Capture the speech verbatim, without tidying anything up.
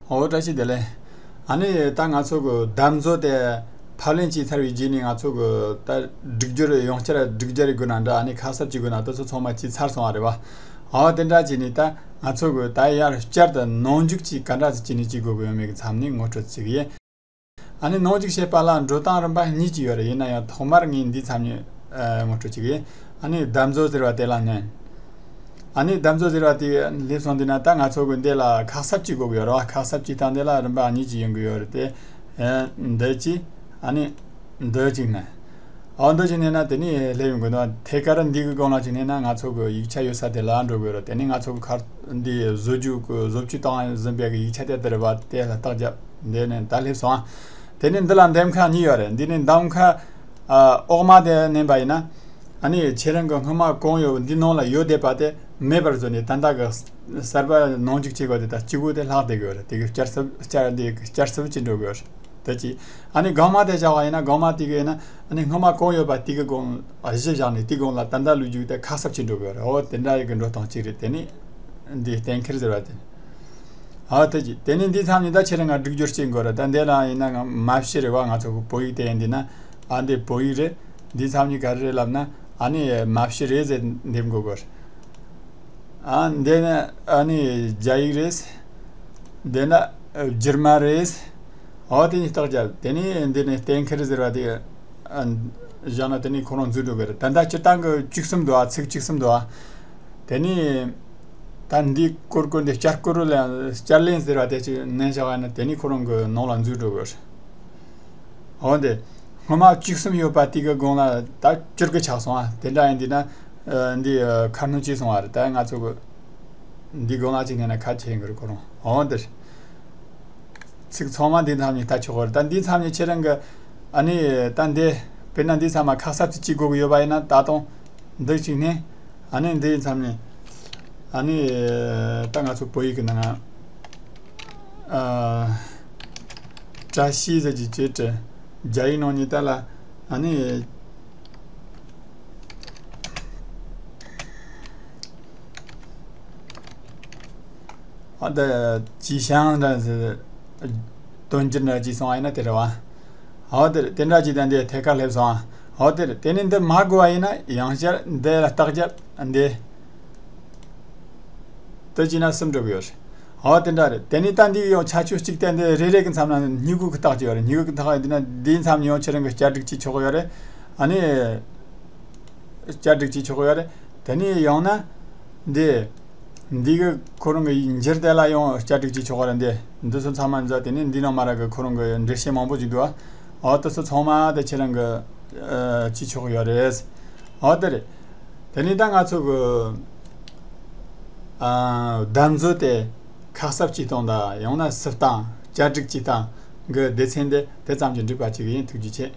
ཨོ་བཀྲ་ཤིས་བདེ་ལེགས། ཨ་ནི་ད་ང་ཚོ་གི་གདམ་བཟོ་དེ་ཕབ་ལེན་བྱས་ཚར་བའི་རྗེས་ནས་ང་ཚོ་གི་ད་སྒྲིག་སྦྱོར་ཡང་བསྐྱར་སྒྲིག་སྦྱོར་ཡི་དགོས་ན་འདྲ། ཨ་ནི་ཁ་གསབ་བྱེད་དགོས་ན་དེ་ཚོ་ཚང་མ་བྱས་ཚར་སོང་བ་རེད་བ། ཨོ་དེ་འདྲ་བྱས་ནས་ད་ང་ཚོ་གི་ད་ཡར་བསྐྱར་དུ་ནང་འཇུག་བྱས་ག་འདྲ་ཟིག་བྱས་ནས་བྱེད་དགོས་གི་ཡོད་མེད་གི་མཚམས་ནས་ངོ་སྤྲོད་བྱེད་གི་ཡིན། ཨ་ནི་ནང་འཇུག་བྱེད་པ་ལ་འགྲོ་སྟངས་རིམ་པ་གཉིས་ཅིག་ཡོད་རེད། ཡིན་ན་ཡང་ཐོག་མར་ངས་འདིའི་མཚམས་ནས་ཨ་ངོ་སྤྲོད་བྱེད་གི་ཡིན། ཨ་ནི་གདམ་བཟོ་ཟེར་བ་དེ་ལ་ཉན། ཨ་ནི་གདམ་བཟོ་ཟེར་བ་དེ་སླེབས་སོང་དུས་ན་ད་ང་ཚོ་གི་འདི་ལ་ཁ་གསབ་བྱེད་དགོས་ཀྱི་ཡོད་རེད་བ། ཁ་གསབ་བྱེད་སྟངས་དེ་ལ་རིམ་པ་གཉིས་ཅིག་ཡོང་གི་ཡོད་རེད་དེ། ཨ་འདི་གཅིག་ཨ་ནི་འདི་གཅིག་ནས། ཨ་འདི་གཅིག་ནས་ན་དེ་ནས་སླེབས་ཡོང་གི་འདུག་ཐད་ཀར་འདི་གི་སྒང་ལ་གཅིག་ནས་ན་ང་ཚོ་གི་ཡིག་ཆ་ཡོད་ས་དེ་ལ་འགྲོ་དགོས་རེད། དེ་ནས་ང་ཚོ་གི་ཁར་འདི་བཟོ་རྒྱུ་གི་བཟོ་བཅོས་བཏང་ཟིན་པའི་གི་ཡིག་ཆ་དེ་དེ་རེད་བ། དེ་ལ་རྟགས་རྒྱབ། འདི་ནས་ད་སླེབས་སོང་ཨ། དེ་ནས་འདི་ལ་འདེམས་ཁ་གཉིས་ཡོད་རེད། འདི་ནས་འདེམས་ཁ་ཨ་འོག་མ་དེ་མནན་པ་ཡིན་ན། ཨ་ནི་ཁྱེད་རང་གི་སྔོན་མ་གང་ཡོད་འདི་ནང་ལ་ཡོད་བསྡད་པ་དེ་མེད་པར་བཟོས་ནས་ད་ལྟ་གི་གསར་པ་ནང་འཇུག་བྱེད་དགོས་དེ་དང་གཅིག་པོ་དེ་ལྷག་བསྡད་དགོས་རེད། དེ་གི་བསྐྱར་གསོ་བསྐྱར་དེ་བསྐྱར་གསོ་བྱེད་འགྲོ་དགོས་རེད། དེ་གཅིག་ཨ་ནི་སྒང་མ་དེ་བཞག་པ་ཡིན་ན་སྒང་མ་དེ་གི་ཡིན་ན་ཨ་ནི་སྔོན་མ་གང་ཡོད་པ་དེ་གི་སྒང་གཞི་བཞག་ནས་དེ་སྒང་ལ་ད་ལྟ་ལོ་རྒྱུས་དེ་ཁ་གསབ་བྱེད་འགྲོ་དགོས་རེད། འོ་དེ་འདྲ་ཡི་གི་འགྲོ་སྟངས་གཅིག་རེད། དེ་ནི་འདི་གཏན་འཁེལ་ཟེར་བ་དེ། ཨ་དེ་གཅིག་དེ་ནི་འདི་མཚམས་ནས་ད་ཁྱེད་རང་ང་སྒྲིག་སྦྱོར་བྱེད་དགོས་རེད། ད་འདི་ལ་ཡིན་ན་ང་མ་བྱས་རེད་བ། ང་ཚོ་གི་བོད་ཡིག་དེ་ཡིན་འདི་ན་ཨ་འདི་བོད་ཡིག་རེད། འདི་མཚམས་ནས་ག་རེ་རེད་ལབ་ན་ཨ་ནི་མ་བྱས་རེད་ཟེར་འདེམས་དགོས་གི་རེད། ཨ་འདི་ནི་ཨ་ནི་རྒྱ་ཡིག་རེད། འདི་ན་ཨ་འགྱུར་མ་རེད། འོ་དེ་ནི་རྟགས་རྒྱབ། དེ་ནི་འདི་ནི་གཏན་འཁེལ་ཟེར་བ་དེ་ཨ་བཞག་ན་དེ་ནི་ཁོ་རང་འཛུལ་འགྲོ་གི་རེད། ད་ལྟ་སྤྱིར་བཏང་གི་བཅུ་གསུམ་འདུག་ཨ། ཚིག་བཅུ་གསུམ་འདུག་ཨ། དེ་ནི་ད་འདི་སྐོར་སྐོར་འདི་བསྐྱར་སྐོར་ལ་བསྐྱར་ལེན་ཟེར་བ་དེ་ཅིག་མནན་བཞག་ན་དེ་ནི་ཁོ་རང་གི་ནང་ལ་འཛུལ་འགྲོ་གི་རེད། འོ་འདི་སྔོན་མ་བཅུ་གསུམ་ཡོད་པ་དེ་གི་སྒང་ལ་ད་བཅུ་དགུ་ཆགས་སོང་ཨ། དེ་འདྲ་ཡིན་དུས་ན་ཨ་འདི་ཨ་ཁ་སྣོན་བྱས་སོང་བ་རེད། ད་ང་ཚོ་གི་འདི་སྒང་ལ་ཅིག་ནས་ན་ཁ་ཕྱེ་གི་རེད་ཁོ་རང་། འོ་འདི་རེད། ཚིག་ཚང་མ་འདི་མཚམས་ནས་ལྟ་ཆོག་གི་རེད། ད་འདི་མཚམས་ནས་ཁྱེད་རང་གི་ཨ་ནི་ད་འདི་དཔེར་ན་འདི་ཚང་མ་ཁ་གསབ་ཅིག་བྱེད་དགོས་ཀྱི་ཡོད་པ་ཡིན་ན་ད་དུང་འདི་གཅིག་ནས་ཨ་ནི་འདི་མཚམས་ནས་ཨ་ནི་ད་ང་ཚོ་བོད་ཡིག་གི་ནང་ང་ཨ་བཀྲ་ཤིས་ཟེར་གྱི་བྱས་ཏེ་རྒྱ་ཡིག་ནང་ནས་ད་ལ་ཨ་ནི། ཨ་ད་ཅི་ཤང་འདྲ་ཟེར། དོན་སྒྱུར་འདྲ་ཅིག་སོང་བ་ཡིན་ན་དེ་རེད་བ། ཨོ་དེ་རེད། དེ་འདྲ་ཅིག་དང་འདི་ཐད་ཀར་སླེབས་སོང་ཨ། ཨོ་དེ་རེད། དེ་ནས་འདི་མ་དགོས་པ་ཡིན་ན་ཡང་བསྐྱར་འདི་ལ་རྟགས་རྒྱབ་འདི། དེ་བྱས་ན་གསུམ་འགྲོ་གི་ཡོད་རེད། ཨོ་དེ་འདྲ་རེད། དེ་ནས་ད་འདི་ཡང་ཆ་ཆོས་གཅིག་བསྟན་འདི་རེ་རེ་གི་མཚམས་ན་སྨྱུ་གུ་གི་རྟགས་ཅིག་ཡོད་རེད། སྨྱུ་གུ་གི་རྟགས་ཡོད་འདི་ན་འདིའི་མཚམས་ནས་ཡང་ཁྱེད་རང་གི་བསྐྱར་སྒྲིག་བྱེད་ཆོག་གི་ཡོད་རེད། ཨ་ནི། བསྐྱར་སྒྲིག་བྱེད་ཆོག་གི་ཡོད་རེད། དེ་ནས་ཡང་ན། འདི། འདི་གི་ཁོ་རང་གི་འགྱུར་དེ་ལ་ཡང་བསྐྱར་སྒྲིག་བྱེད་ཆོག་གི་རེད། འདི་འདི་ཚོ་ཚང་མ་མཛད་དེ་ནས་འདི་ནང་མ་ར་གི་ཁོ་རང་གི་འགྲེལ་བཤད་མང་པོ་ཞིག་འདུག་ཨ། འོ་དེ་ཚོ་ཚང་མ་དེ་ཁྱེད་རང་གི་ཨ་བྱེད་ཆོག་གི་ཡོད་རེད། འོ་དེ་རེད། དེ་ནས་ད་ང་ཚོ་གི་ཨ་གདམ་བཟོ་དེ་ཁ་གསབ་བྱེད་སྟངས་དང་ཡང་ན་སུབ་སྟངས་བསྐྱར་སྒྲིག་བྱེད་སྟངས་གི་སྡེ་ཚན་དེ་དེ་ཙམ་གྱིས་འགྲིག་པ་བྱེད་གི་ཡིན། ཐུགས་རྗེ་ཆེ།